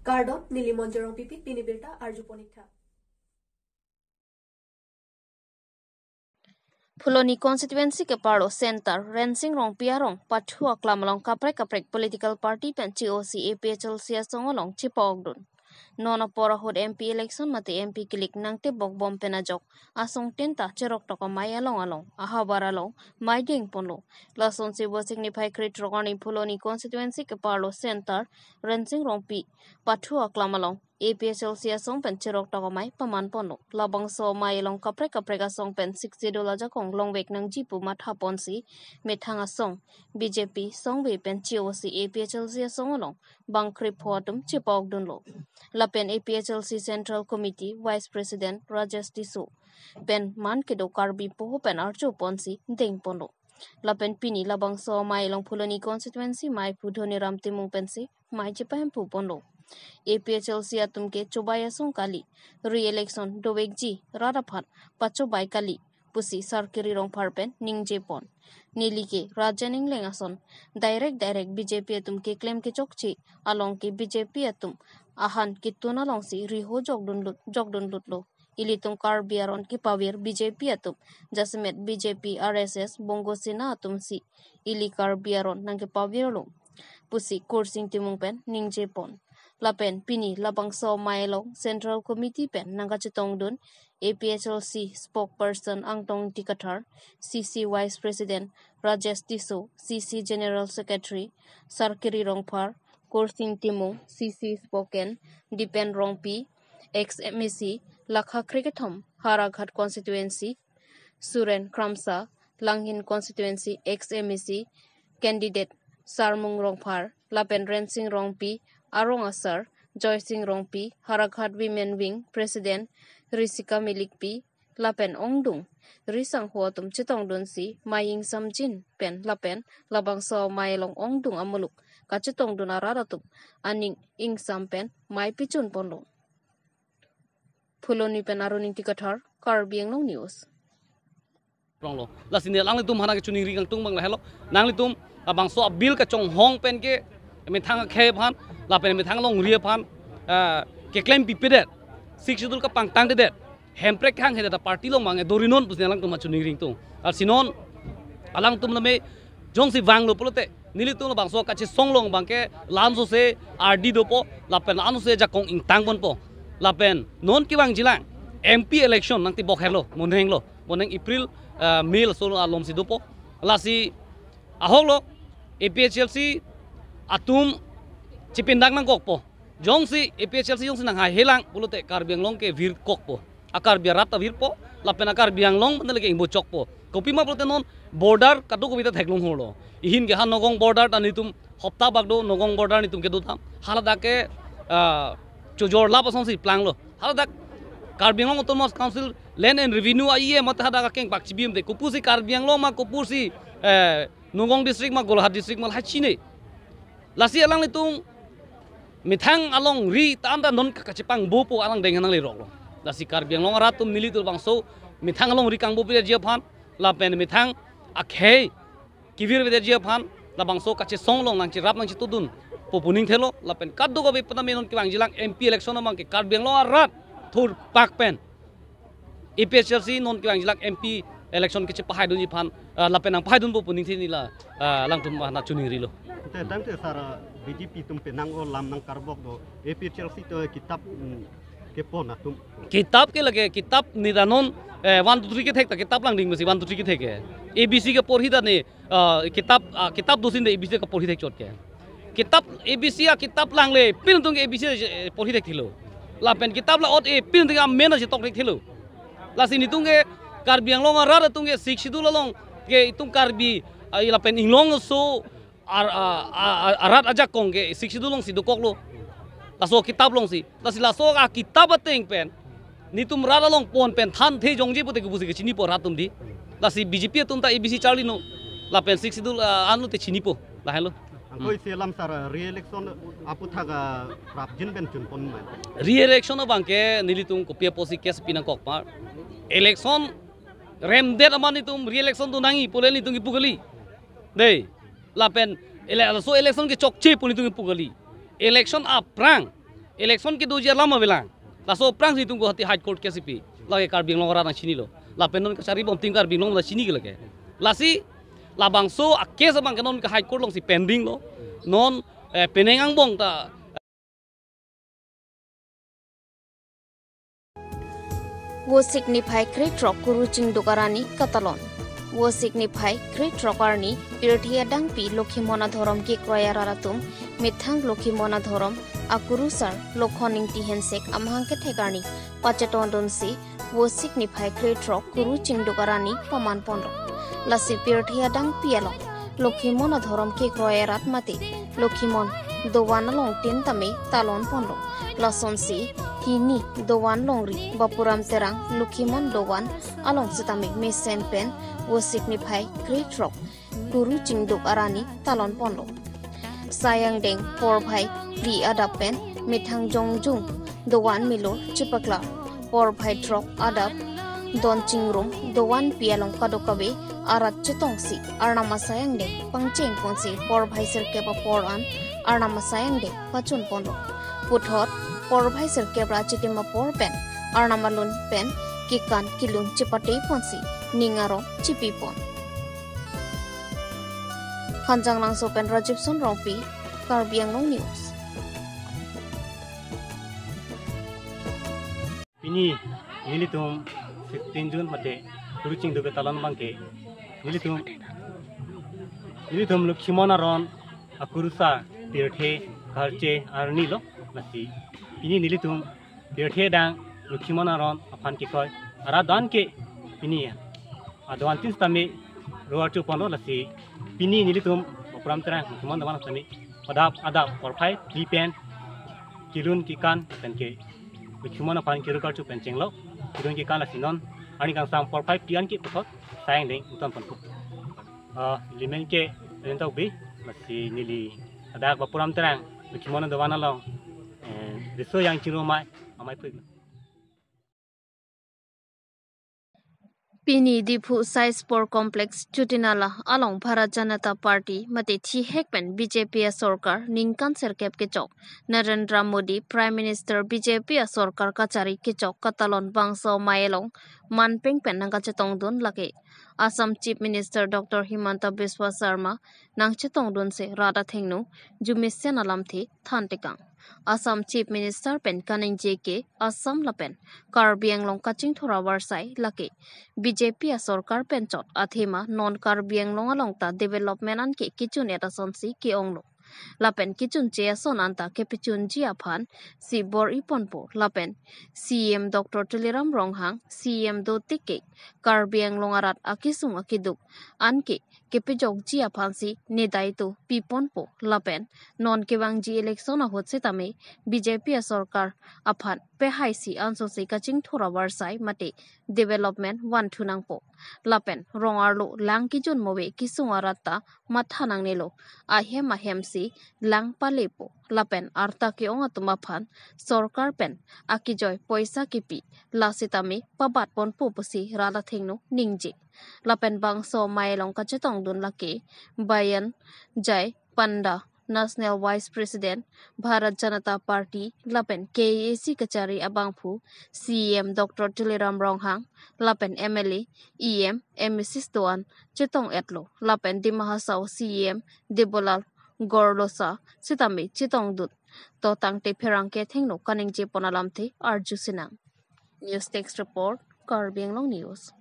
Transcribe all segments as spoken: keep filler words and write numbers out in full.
Kardom, neli Monjir Rongpipi, pini birta arjupon ik tha. Phuloni constituency keparlo Center Rensing Rongpi arong pathu aklam along kaprek kaprek political party pen chi-osi A P H L C asong along chipa-okdun. Non apor ahut M P election mate M P kilik nangtebok bom pen ajok asong tinta cherok tok amei along along ahavar along mei dengponlo. Lasonsi Vosik niphai krethrok arni Phuloni constituency keparlo Center Rensing Rongpi pathu aklam along A P H L C asong pen cherok tok amei pamanponlo. Labangso amei along kaprek kaprek asong pen Sixth Schedule ajakong longvek nangji pu mathaponsi methang asong B J P songve pen chi-osi A P H L C asong along bang krepho atum chipa-okdunlo. Lapen A P H L C Central Committee Vice President Rajesh Tisso pen man kedo Karbi poho pen arjuponsi dengponlo. Lapen pini labangso amei along Phuloni constituency meiphu Dhoniram Timung pensi mei chipahemphuponlo. A P H L C atum ke chobai asong kali, re-election dovekji rat aphan pachobai kali pusi Sarkiri Rongphar pen ningjepon. Neli ke Rajen Engleng ason direct direct B J P atum keklem kechokche along ke B J P atum ahan ketun alongsi riho jokdunlut jokdunlutlo. Ilitum Karbi aron kepavir B J P atum, jasemet B J P, R S S, Bongo Sena atumsi ili Karbi aron nangkepavirlo pusi Kursing Timung pen ningjepon. Lapen pini labangso amei along Central Committee pen nangkachetongdun A P H L C spokesperson Angtong Ingti Kathar, C C Vice President Rajesh Tisso, C C General Secretary Sarkiri Rongphar, Kursing Timung, C C spokesman Dipen Rongpi, ex M A C, lakha krekethom Howraghat constituency, Suren Kramsa, Langhin constituency ex M A C candidate Sarmung Rongphar, lapen Rensing Rongpi arong asar Joysing Rongpi, Howraghat Women Wing President Risika Milikpi, lapen ongdung risangho atum chetongdunsi mei ingsamjin pen lapen labangso amei along ongdung amuluk kachetongdun arat atum aning ingsam pen mei pichunponlo. Phuloni pen Arun Ingti Kathar, Karbi Anglong News. Ronglo. Lasi ne alanglitum aphan kechoningri kangtung abang lahelo. Nanglitum labangso abill kachonghong pen ke methang akhei aphan, lapen methang alongri aphan, ah, keklem pipedet. Sixth Schedule kapangtangdedet. Hemprek kehang hedet aparty along abang dorinon pusi alangtum kechoningri kangtung. Arsi non alangtum lame jongsi vanglo pulote nelitum labangso kachesong along abang ke la-an sose ardi dopo, lapen la-an sose jakong ingtangponpo. Lapen non kevangjilang M P election nangtebok herlo, monhenglo, monheng April, ah, May laso alomsi dopo. Lasi ahoklo A P H L C atum chipindak nangkokpo. Jongsi A P H L C jongsi nanghaihelang pulote Karbi Anglong ke virkokpo. A Karbi arat ta virpo, lapen a Karbi Anglong mane lake ingbochokpo. Kopima pulote non border kadokave ta theklong holo. Ihin ke ha Nagaon border ta nelitum hopta bak do Nagaon border nelitum kedo tam. Haladak ke, ah, chojor lap asonsi planglo. Haladak Karbi Anglong Autonomous Council Land and Revenue a E M mate hadak akeng pak chibim de. Kopusi Karbi Anglong ma kopusi, eh, Nagaon district ma Golaghat district ma lahai chine. Lasi alanglitum methang alongri ta anta non kachepangbopo alang deng nangleroklo. Lasi Karbi Anglong arat atum nelitum labangso methang alongri kangbopideji aphan lapen methang akhei kevirvedeji aphan labangso kachesong along nangcherap nangchetudunpo pu ningthelo lapen kadokave penang non kevangjilang M P election abang ke Karbi Anglong arat thurpak pen A P H L C non kevangjilang M P election kechepahaidunji aphan, ah, lapen nangpahaidunpo pu ningthe neli la, ah, alangtum aphan choningrilo. Te tangte sir, ah, B J P atum penang o lam nangkarbok do, A P H L C to kitap, mm, kepon atum. Kitap ke lake kitap ne ta non, eh, one two three kethek ta kitap langding mesi one two three kethek ke. A B C keporhi ta ne, ah, kitap, ah, kitap dosin de A B C keporhi thekchot ke. Kitap A B C akitap langle, pin atum ke A B C, eh, porhi thekthelo. Lapen kitap la-ot-e, pin atum ke amen chetok thekthelo. Lasi nelitum ke Karbi Anglong arat atum ke Sixth Schedule along ke itum Karbi, ah, lapen Inglong aso ar-, ah, ah, ah, arat ajakong ke Sixth Schedule alongsi dokoklo. Laso kitap alongsi. Lasi laso akitap ateng pen nelitum rat along pon pen thanthe jongje pute kopusi kechinipo rat atum di. Lasi B J P atum ta A B C charlino. Lapen Sixth Schedule, ah, anlo te chinipo. Lahenlo. Anke isi alam sir, re-election aputhak, ah, prapjin pen chunpon ma? Re-election abang ke nelitum kopi apotsi case pi nangkokpo. Election remdet amat nelitum re-election do nangji pu le nelitum kipu kali. Dei. Lapen ele-, laso election kechokche pu nelitum kipu kali. Election aphrang Election kedoji alam avelang. Laso aphrangsi itum Guwahati High Court case ipi. Lake Karbi Anglong arat nangchinilo. Lapen non kachari bom tim Karbi Anglong nangchini ke lake. Lasi labangso a-case abang ke non ke High Court alongsi pending lo. Non, eh, penang angbong ta Vosik niphai krethrok Kuru Chingduk arni katalon. Vosik niphai krethrok arni pirthe adangpi Lokhimon adhorom kekroi arat atum methang Lokhimon adhorom akurusar Lokhon Ingti Hensek amahang kethek arni pachetongdunsi Vosik niphai krethrok Kuru Chingduk arni paman ponlo. Lasi pirthe adangpi along Lokhimon adhorom kekroi arat mate Lokhimon dovan along tin tame talon ponlo. Lasonsi hini dovan longri Bapuram Terang Lokhimon dovan along sitame mesen pen Vosik niphai krethrok Kuru Chingduk arni talon ponlo. Sai angdeng porphai phli adap pen methang jongjung dovan milur chepaklar. Porphai throk adap don chingrum dovan pi along kadokave arat chetongsi Arnam asai angdeng pangcheng ponsi porphai sirkep apor an Arnam asai angdeng pachun ponlo. Puthot porphai sirkep ra chitim apor pen Arnam alun pen kekan kelun chepate ponsi ning arong chepi pon. Hanjanglangso pen Rajiv Sonrongpi, Karbi Anglong News. Pini nelitum sixteen June mate Kuru Chingduk ketalon abang ke nelitum nelitum Lokhimon aron akurusar pirthe karche arni lo. Lasi pini nelitum pirthe adang Lokhimon aron aphan kekroi arat doan ke pini adovan tin sitame ro-archo ponlo. Lasi pini nelitum Bapuram Terang Lokhimon dovan sitame adap adap porphai phli pen kelun kekan pen ke Lokhimon aphan keru karcho pen chenglo. Kelun kekan lasi non arni kangsam porphai phli an ke puthot sai angdeng utan ponpo. Ah, limen ke rintok bi, lasi neli adak Bapuram Terang Lokhimon dovan along, eh, riso yang chingrum amei amei pui. Pini Diphu Sai Sport Complex Chutinala along Bharat Janata Party mate thihek pen B J P asorkar ningkan sirkep kechok Narendra Modi Prime Minister B J P asorkar kachari kechok katalon bangso amei along manpeng pen nangkachetongdun lake Assam Chief Minister Doctor Himanta Biswa Sarma nangchetongdunsi rat athengno jumisen alamthe thantekang. Assam Chief Minister pen kaningje ke Assam lapen Karbi Anglong kachingthur avarsai lake B J P asorkar pen chot athema non Karbi Anglong along ta development an ke kechun-et asonsi ke-onglo. Lapen kechunche ason anta kepechunji aphan si bor-i ponpo lapen C M Doctor Tuliram Ronghang C M dotik ke Karbi Anglong arat akesung akeduk an ke kepejokji aphansi ne daito pi ponpo lapen non kevangji election ahut sitame B J P asorkar aphan pehaisi ansose kachingthur avarsai mate development vanthu nangpo. Lapen rong arlo lang kejun move kesung arat ta matha nangnelo, ahem ahemsi lang palepo lapen arta ke-ong atum aphan sorkar pen akejoi poisa kipi la sitame pabat ponpo pusi rat athengno ningje. Lapen bangso amei along kachetongdun lake Bayan Jai Panda, National Vice President, Bharat Janata Party lapen K A A C kachari abangphu C M Doctor Tuliram Ronghang lapen M L A, E M, M A Cs doan chetong-etlo lapen Dima Hasao C M Debolal Gorlosa sitame chetongdun. To tangte pherangke athengno kaningje pon alamthe arju sinang. News Desk Report, Karbi Anglong News.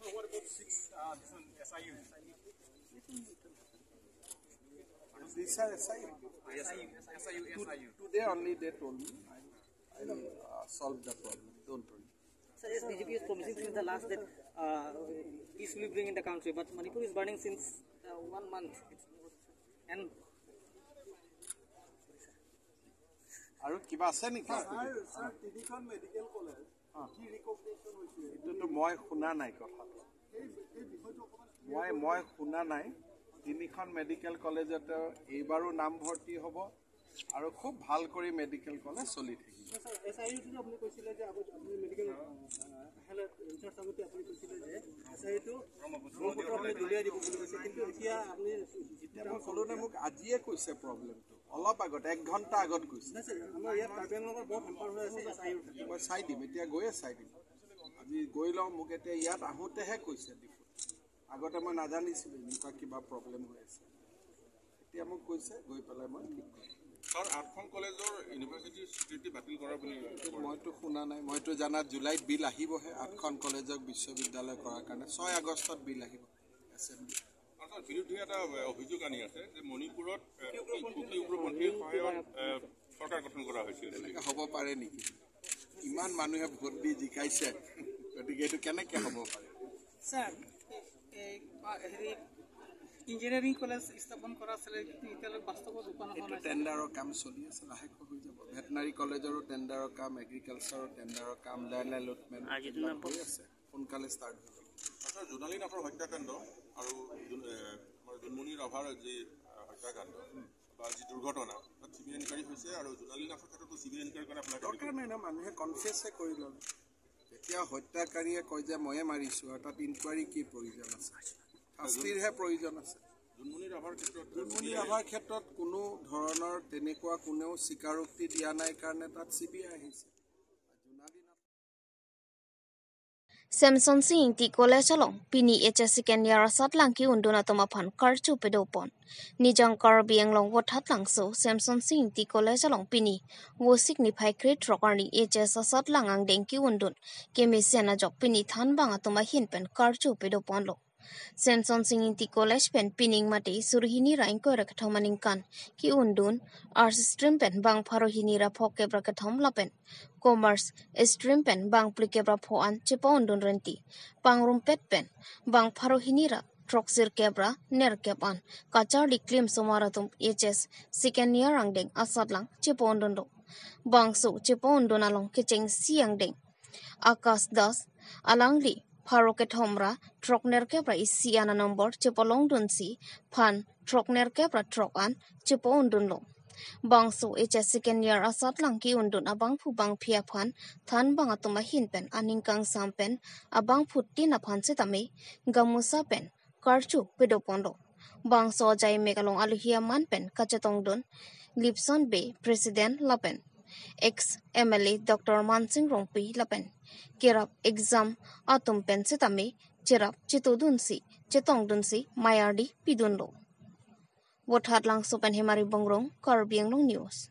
So what about six, uh, this one, S I U? These are S I U. Yes, sir. S I U, S I U. Today only they told me, I will, I will, uh, solve the problem. Don't worry. Sir, yes, B J P is promising since the last that, uh, peace will bring in the country, but Manipur is burning since, uh, one month. It's, and আৰু কিবা আছে নেকি? Sir, sir, তিনিখন medical college, অ। কি ৰিকগনিশ্যন হৈছে? এইটোতো মই শুনা নাই কথাটো। সেই, সেই বিষয়টো অকণমান মই, মই শুনা নাই। তিনিখন মেডিকেল কলেজতে এইবাৰো নামভৰ্তি হ'ব আৰু খুব ভাল কৰি মেডিকেল কলেজ চলি থাকিব। ছাৰ, এছ আই ইউটো আপুনি কৈছিলে যে আগত আপুনি মেডিকেল, আহ, হেল্থ ছাৰ, আগতে আপুনি কৈছিলে যে এছ আই টো ব্ৰহ্মপুত্ৰ আপুনি দলিয়াই দিব বুলি কৈছে, কিন্তু এতিয়া আপুনি এতিয়া মই ক'লো নে, মোক আজিয়ে কৈছে প্ৰব্লেমটো, অলপ আগত, এক ঘণ্টা আগত কৈছে। নাই ছাৰ, আমাৰ ইয়াত কাৰ্বি আংলঙৰ বহুত হেম্পাৰ হৈ আছে এছ আই ৰ। মই চাই দিম, এতিয়া গৈয়ে চাই দিম। আজি গৈ লওঁ, মোক এতিয়া ইয়াত আহোঁতেহে কৈছে ডিফুত। আগতে মই নাজানিছিলোঁ এনেকুৱা কিবা প্ৰব্লেম হৈ আছে। এতিয়া মোক কৈছে, গৈ পেলাই মই ঠিক কৰিম। ছাৰ, আঠখন কলেজৰ ইউনিভাৰ্চিটিৰ স্বীকৃতি বাতিল কৰা বুলি মইতো শুনা নাই। মইতো জানাত জুলাইত বিল আহিবহে, আঠখন কলেজক বিশ্ববিদ্যালয় কৰাৰ কাৰণে ছয় আগষ্টত বিল আহিব এছেম্বলি। আৰু ছাৰ, বিৰুদ্ধে এটা, এ, অভিযোগ আনি আছে যে মণিপুৰত, এ, কুকি, কুকি উগ্ৰপন্থীৰ সহায়ত, এ, চৰকাৰ গঠন কৰা হৈছিল বুলি। এনেকে হ'ব পাৰে নেকি? ইমান মানুহে ভোট দি জিকাইছে, গতিকে এইটো কেনেকে হ'ব পাৰে? ছাৰ, এই, এই, হেৰি, ইঞ্জিনিয়াৰিং কলেজ স্থাপন কৰা আছিলে, কিন্তু এতিয়ালৈকে বাস্তৱত ৰূপায়ণ হোৱা এইটো নাই। টেণ্ডাৰৰ কাম চলি আছে, লাহেকৈ হৈ যাব। ভেটেনাৰী কলেজৰো টেণ্ডাৰৰ কাম, এগ্ৰিকালচাৰৰ টেণ্ডাৰৰ কাম, লেণ্ড এলটমেণ্ট আজি এইবিলাক দিনা হৈ আছে, সোনকালে ষ্টাৰ্ট হৈ যাব। আচ্ছা, জোনালী নাথৰ হত্যাকাণ্ড আৰু জোন-, এ, আমাৰ জোনমণি ৰাভাৰ যি, আ, হত্যাকাণ্ড বা যি দুৰ্ঘটনা, তাত চি বি আই ইনকুৱাৰী হৈছে আৰু জোনালী নাথৰ ক্ষেত্ৰতো চি বি আই ইনকুৱাৰী কাৰণে আপোনালোকে দৰকাৰ নাই ন, মানুহে কনফেছে কৰি ল'লে। যেতিয়া হত্যাকাৰীয়ে কয় যে ময়ে মাৰিছো, আৰু তাত ইনকুৱাৰী কি প্ৰয়োজন আছে? শাস্তিৰহে প্ৰয়োজন আছে। জোনমণি ৰাভাৰ ক্ষেত্ৰত জোনমণি ৰাভাৰ ক্ষেত্ৰত কোনো ধৰণৰ তেনেকুৱা কোনেও স্বীকাৰোক্তি দিয়া নাই কাৰণে তাত চি বি আই আহিছে। জোনালী Nath Semsonsing Ingti College along pini H S second year asatlang ke-undun atum aphan karcho pedopon. Nijang Karbi Anglong Vothatlangso Semsonsing Ingti College along pini Vosik niphai krethrok arni H S asatlang angdeng ke-undun kemesen ajok pini thanbang atum ahin pen karcho pedoponlo. Semsonsing Ingti College pen pining mate suri hini ra ingkoi ra kethom aningkan ke-undun Arts stream pen bang pharo hini ra phokep ra kethom lapen Commerce stream pen bang phlikep ra pho an chepa-undun renti. Pangrumpet pen bang pharo hini ra throksirkep ra nerkep an kacharli klim osomar atum H S second year angdeng asatlang chepa-undunlo. Bangso chepa-undun along kechengsi angdeng Akash Das, alangli pharo kethom ra throknerkep ra isi ana number chepalongdunsi phan throknerkep ra throk an chepa-undunlo. Bangso H S second year asatlang ke-undun abangphu bangphi aphan thanbang atum ahin pen aning kangsam pen abangphutin aphan setame gamusa pen karcho pedoponlo. Bangso ajai mek along alohi aman pen kachetongdun Lipson Bey, President lapen ex M L A Doctor Mansing Rongpi lapen kerap exam atum pen setame cherap chetodunsi chetongdunsi mayardi pidunlo. Vothatlangso pen Hemari Bongrung, Karbi Anglong News.